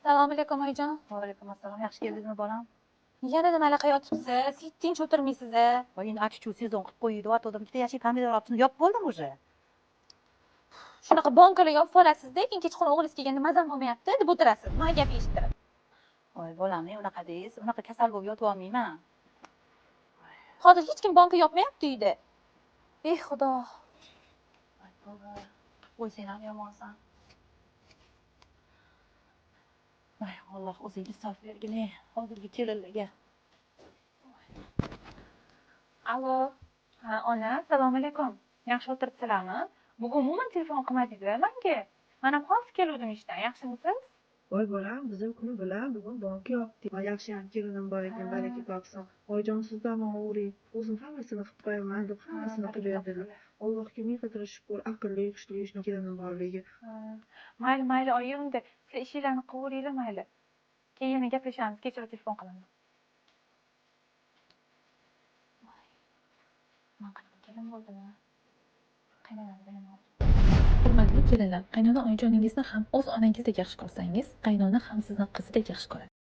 Assalomu alaykum, oyijon. Va alaykum assalom. Yaxshi keldingizmi, bolam? Yana nimalar qilyapsiz? Hech tinch o'tirmaysiz a? Voy, endi achichuv sezon qilib qo'ydi, deyotgandim. Ikkita yashil pomidor olib yopib bo'ldim уже. Shunaqa bankalar yopib olasizda, keyin kechqurun o'g'lingiz kelganda mazam bo'lmayapti deb o'tirasiz. Man gap eshittirib. Voy, bolam, ne unaqa deysiz? Unaqa kasal bo'lib yotib olmayman. Hozir hech kim banka yopmayapti uyda. Ey Xudo. Voy, tavba. Qo'y, sen ham yomonsan. Voy, Alloh o'zing insof bergin, ey, hozirgi kelinlarga. Allo. Ha, ona, assalomu alaykum. Yaxshi o'tiribsizlarmi? Bugun umuman telefon qilmadingiz menga. Man ham hozir keluvdim ishdan. Yaxshimisiz? Voy bolam, bizim kuni bilan bugun banka yopdik. Voy, yaxshiyam kelinim bor ekan, baraka topsin. Oyijon, sizdan og'riy. O'zim hammasini qilib qo'yaman deb hammasini qilib berdilar. Allohga ming qatra shukur, aqlli, hushli shunaqa kelinim borligi. Ha, mayli, mayli, oyi, unda sizlar ishinglarni qilaveringlar, mayli. Keyin yana gaplashamiz, kechroq telefon qilaman. Voy, man qanaqa kelin bo'ldim a? Qaynonam bilan Hurmatli kelinlar, qaynona oyijoningizni ham o'z onangizdek yaxshi ko'rsangiz, qaynona ham sizni qizidek yaxshi ko'radi.